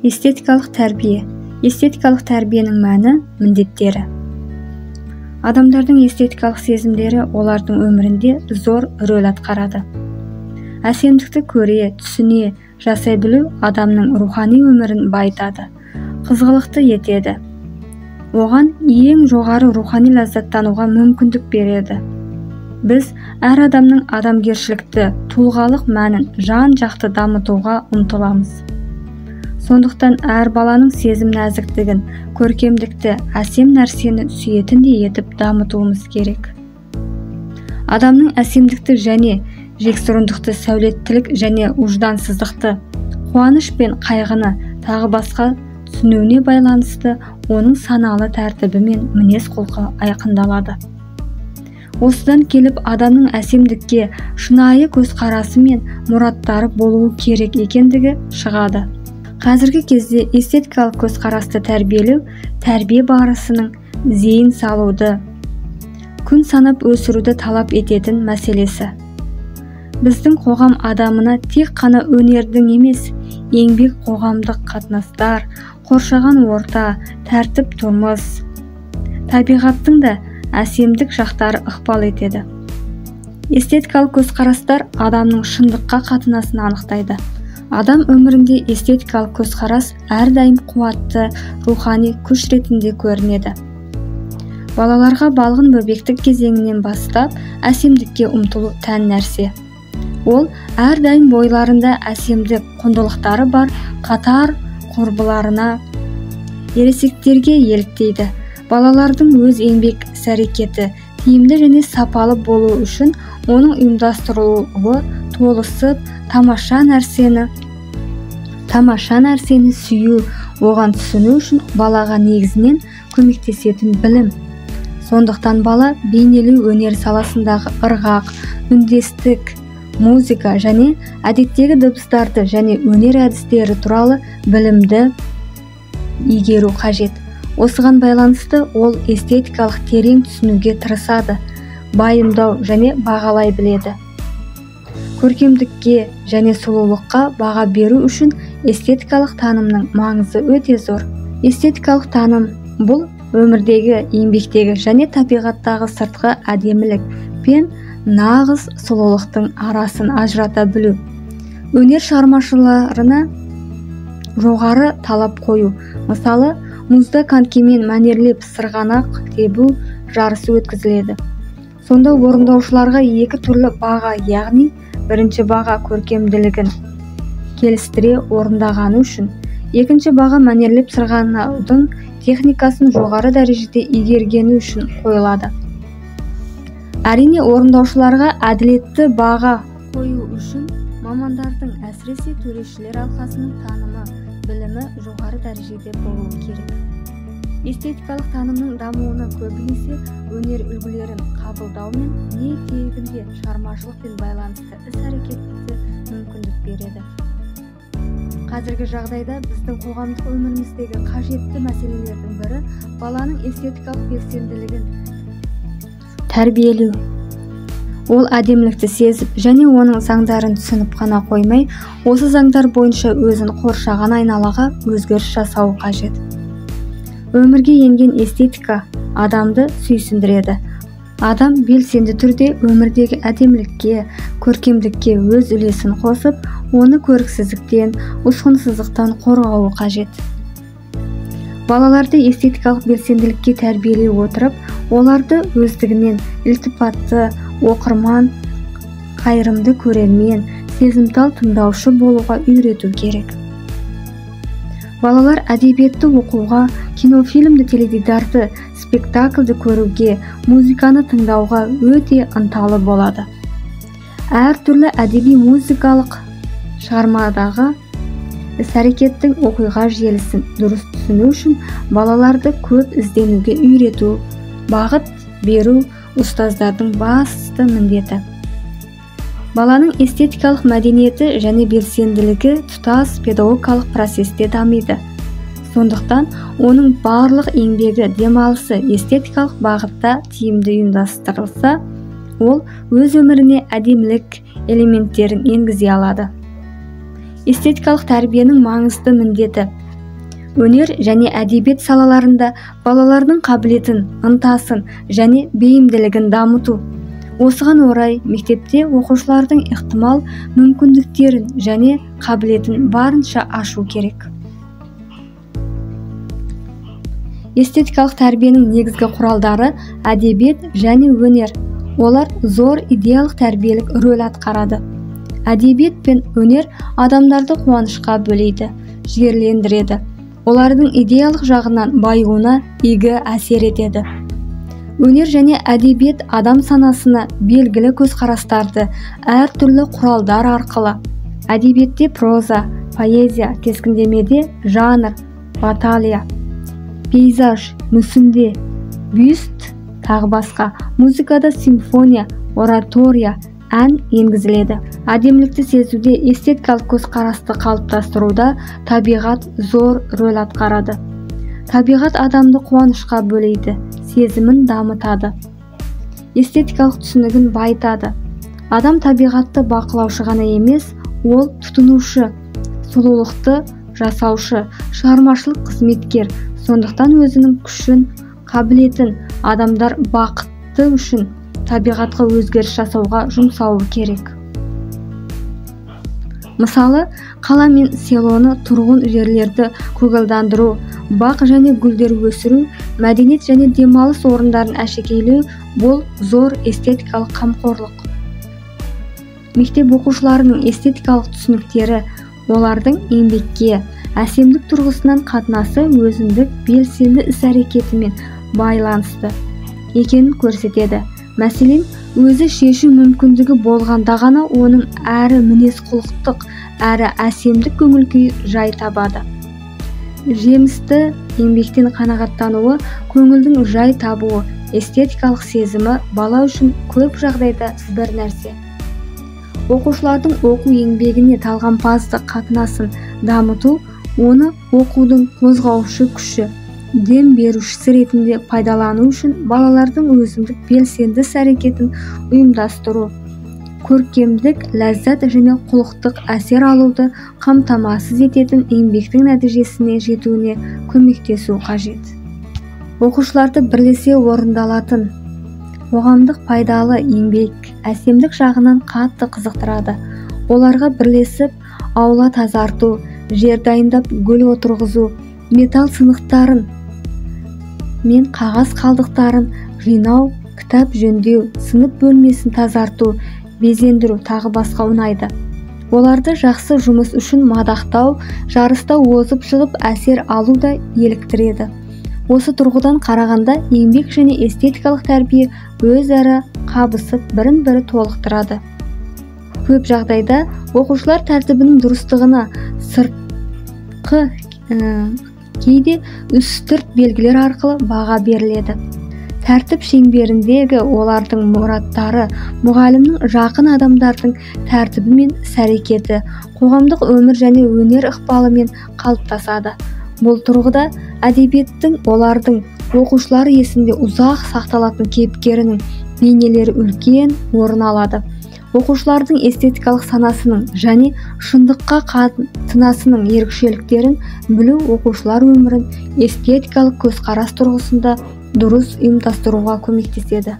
Эстетикалық тәрбие. Эстетикалық тәрбиенің мәні, міндеттері. Адамдардың эстетикалық сезімдері олардың өмірінде зор рөл атқарады. Әсемдікті көре, түсіне, жасай білу адамның рухани өмірін байытады, қызғылықты етеді. Оған ең жоғары рухани ләззаттануға мүмкіндік береді. Біз әр адамның адамгершілікті, тұлғалық мәнін жан-жақты дамытуға ұмтыламыз. Сондықтан әр баланың сезім нәзіктігін, көркемдікті, әсем нәрсені сүйетіндей етіп дамытуымыз керек. Адамның әсемдікті және жексұрындықты, сәулеттілік және ұждансыздықты, қуаныш пен қайғыны тағы басқа түсінуіне байланысты оның саналы тәртібі мен мінез-құлқы айқындалады. Осыдан келіп адамның әсемдікке шынайы көзқарасы мен мұраттары болуы керек екендігі шығады. Қазіргі кезде эстетикалық көзқарасты тәрбиелеу тәрбие барысының зейін салуды, күн санап өсіруді талап ететін мәселесі. Біздің қоғам адамына тек қана өнердің емес, еңбек, қоғамдық қатынастар, қоршаған орта, тәртіп, тұрмыс, табиғаттың да әсемдік жақтары ықпал етеді. Эстетикалық көзқарастар адамның шындыққа қатынасын анықтайды. Адам өмірінде эстетикалық көзқарас әрдайым қуатты рухани күш ретінде көрінеді. Балаларға балғын бөбектік кезеңінен бастап әсемдікке ұмтылу тән нәрсе. Ол әрдайым бойларында әсемдік құндылықтары бар қатар құрбыларына, ересектерге еліктейді. Балалардың өз еңбек іс-әрекеті тиімді және сапалы болу үшін оның ұйымдастырылуы толысып, тамаша нәрсені сүю, оған түсіну үшін балаға негізінен көмектесетін білім. Сондықтан бала бейнелеу өнер саласындағы ырғақ, үндестік, музыка және әдеттегі дыбыстарды және өнер әдістері туралы білімді игеру қажет. Осыған байланысты ол эстетикалық терең түсінуге тырысады, байымдау және бағалай біледі. Көркемдікке және сұлулыққа баға беру үшін эстетикалық танымның маңызы өте зор. Эстетикалық таным бұл өмірдегі, еңбектегі және табиғаттағы сыртқы әдемілік пен нағыз сұлулықтың арасын ажырата білу. Өнер шығармашыларына жоғары талап қою. Мысалы, мұзда конькимен мәнерлеп сырғанақ тебу жарысы өткізіледі. Сонда орындаушыларға екі түрлі баға, яғни бірінші баға көркемділігін келістіре орындағаны үшін, екінші баға мәнерлеп сырғанаудың техникасын жоғары дәрежеде игергені үшін қойылады. Әрине, орындаушыларға әділетті баға қою үшін мамандардың, әсіресе төрешілер алқасының танымы, білімі жоғары дәрежеде болуы керек. Эстетикалық танымның дамуына көбінесе өнер үлгілерін қабылдау мен не тегінде шығармашылықпен байланысты іс-әрекетті мүмкіндік береді. Қазіргі жағдайда біздің қоғамдық өміріміздегі қажетті мәселелердің бірі баланың эстетикалық белсенділігін тәрбиелеу. Ол әдемілікті сезіп және оның заңдарын түсініп қана қоймай, осы заңдар бойынша өзін қоршаған айналаға өзгеріс жасауы қажет. Өмірге енген эстетика адамды сүйсіндіреді. Адам белсенді түрде өмірдегі әдемілікке, көркемдікке өз үлесін қосып, оны көріксіздіктен, ұсқынсыздықтан қорғауы қажет. Балаларды эстетикалық белсенділікке тәрбиелей отырып, оларды өздігінен ілтипатты, оқырман, қайырымды көрермен, сезімтал тыңдаушы болуға үйрету керек. Балалар әдебиетті оқуға, кинофильмді, теледидарды, спектакльді көруге, музыканы тыңдауға өте ынталы болады. Әртүрлі әдеби музыкалық шығармадағы іс-әрекеттің оқиға желісін дұрыс түсіну үшін балаларды көп ізденуге үйрету, бағыт беру ұстаздардың басты міндеті. Баланың эстетикалық мәдениеті және белсенділігі тұтас педагогикалық процесте дамиды. Сондықтан оның барлық еңбегі, демалысы эстетикалық бағытта тиімді ұйымдастырылса, ол өз өміріне әдемілік элементтерін енгізе алады. Эстетикалық тәрбиенің маңызды міндеті. Өнер және әдебиет салаларында балалардың қабілетін, ынтасын және бейімділігін дамыту. Осыған орай мектепте оқушылардың ықтимал мүмкіндіктерін және қабілетін барынша ашу керек. Эстетикалық тәрбиенің негізгі құралдары әдебиет және өнер. Олар зор идеялық тәрбиелік рөл атқарады. Әдебиет пен өнер адамдарды қуанышқа бөлейді, жігерлендіреді. Олардың идеялық жағынан байуына игі әсер етеді. Өнер және әдебиет адам санасына белгілі көзқарастарды әртүрлі құралдар арқылы, әдебиетте проза, поэзия, кескіндемеде жанр, баталия, пейзаж, мүсінде, бюст, тағы басқа, музыкада симфония, оратория, ән енгізіледі. Әдемілікті сезуде, эстетикалық көзқарасты қалыптастыруда табиғат зор рөл атқарады. Табиғат адамды қуанышқа бөлейді, сезімін дамытады, эстетикалық түсінігін байытады. Адам табиғатты бақылаушы ғана емес, ол тұтынушы, сұлулықты жасаушы, шығармашылық қызметкер. Сондықтан өзінің күшін, қабілетін адамдар бақытты үшін табиғатқа өзгеріс жасауға жұмсауы керек. Мысалы, қала мен селоны, тұрғын жерлерді көгалдандыру, бақ және гүлдер өсіру, мәдениет және демалыс орындарын әшекейлеу бұл зор эстетикалық қамқорлық. Мектеп оқушыларының эстетикалық түсініктері, олардың еңбекке, әсемдік тұрғысынан қатынасы өзіндік белсенді іс-әрекетімен байланысты екенін көрсетеді. Мәселен, өзі шешу мүмкіндігі болғанда ғана оның әрі мінез-құлықтық, әрі әсемдік көңіл-күйі жай табады. Жемісті еңбектен қанағаттануы, көңілдің жай табуы, эстетикалық сезімі бала үшін көп жағдайда бір нәрсе. Оқушылардың оқу еңбегіне талғампаздық қатынасын дамыту, оны оқудың қозғаушы күші, дем берушісі ретінде пайдалану үшін балалардың өзіндік белсенді іс-әрекетін ұйымдастыру, көркемдік ләззат және құлықтық әсер алуды қамтамасыз ететін еңбектің нәтижесіне жетуіне көмектесу қажет. Оқушыларды бірлесе орындалатын қоғамдық пайдалы еңбек әсемдік жағынан қатты қызықтырады. Оларға бірлесіп аула тазарту, жер дайындап гүл отырғызу, металл сынықтарын мен қағаз қалдықтарын жинау, кітап жөндеу, сынып бөлмесін тазарту, безендіру тағы басқа ұнайды. Оларды жақсы жұмыс үшін мадақтау, жарыста озып шығып әсер алу да еліктіреді. Осы тұрғыдан қарағанда еңбек және эстетикалық тәрбие өзара қабысып, бірін-бірі толықтырады. Көп жағдайда оқушылар тәртібінің дұрыстығына сыртқы кейде үстірт белгілер арқылы баға беріледі. Тәртіп шеңберіндегі олардың мұраттары, мұғалімнің жақын адамдардың тәртібі мен іс-әрекеті, қоғамдық өмір және өнер ықпалымен қалыптасады. Бұл тұрғыда әдебиеттің олардың оқушылар есінде ұзақ сақталатын кейіпкерінің бейнелері үлкен орын алады. Оқушылардың эстетикалық санасының және шындыққа қатынасының ерекшеліктерін білу оқушылар өмірін эстетикалық көзқарас тұрғысында дұрыс ұйымдастыруға көмектеседі.